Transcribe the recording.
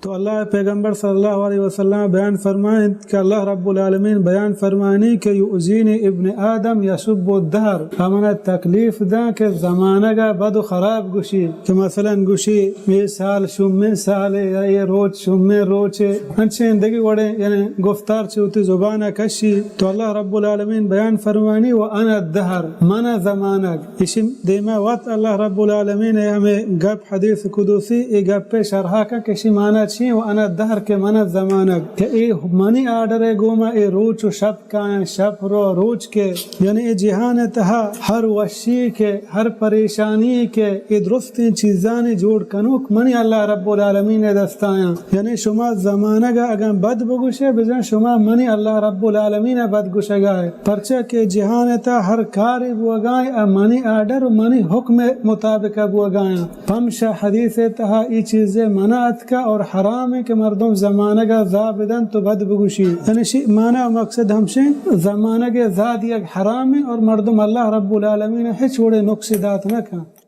تو اللہ ءِ پیغمبر صلی اللہ علیہ وسلم بیان فرمائیں کہ اللہ رب العالمین بیان فرمانی کہ یؤذینی ابن آدم یسب الدہر، ہمنا تکلیف داں کہ زمانگ ءَ بد و خراب گوشی، کہ مثلاً گوشی اے سال شومیں سالے یا اے روچ شومیں روچے، انچیں دگہ وڑیں یعنی گفتار چہ وتی زبان ءَ کشی، تو اللہ رب العالمین بیان فرمانی و انا الدہر، من زمانگ۔ ایشی دیما وت اللہ رب العالمین ءِ ہمے گپ حدیث قدسی، اے گپ ءِ شرحا کن کہ ایشی معنی چی ایں، و انا الدہر کہ من زمانگ، کہ اے منی آرڈر ءِ گوما اے روچ و شپ کایاں، شپ رو روچ کے، یعنی اے جہان ءِ تہا ہر وشی کے، ہر پریشانی کے، اے درستیں چیزانی جوڑ کنوک منی اللہ رب العالمین ءِ دستایاں۔ یعنی شما زمانگ ءَ اگاں بد بگوشے، بزاں شما منی اللہ رب العالمین ءَ بد گوشگا ئے۔ پرچا کہ جہان ءِ تہا ہر کارے بوگا ایں، آ منی آرڈر و منی حکم ءِ مطابق ءَ بوگا ایں۔ پمشا حدیث ءِ تہا اے چیزے منع اتکا اور حرام ایں کہ مردم زمانگ ءَ زا بدنت و بد بگوشی۔ یعنی شی معنی و مقصد ہمشیں، زمانگ ءِ زا دیگ حرام ایں اور مردم اللہ رب العالمین ءَ ہچ وڑے نقصے دات نہ کن۔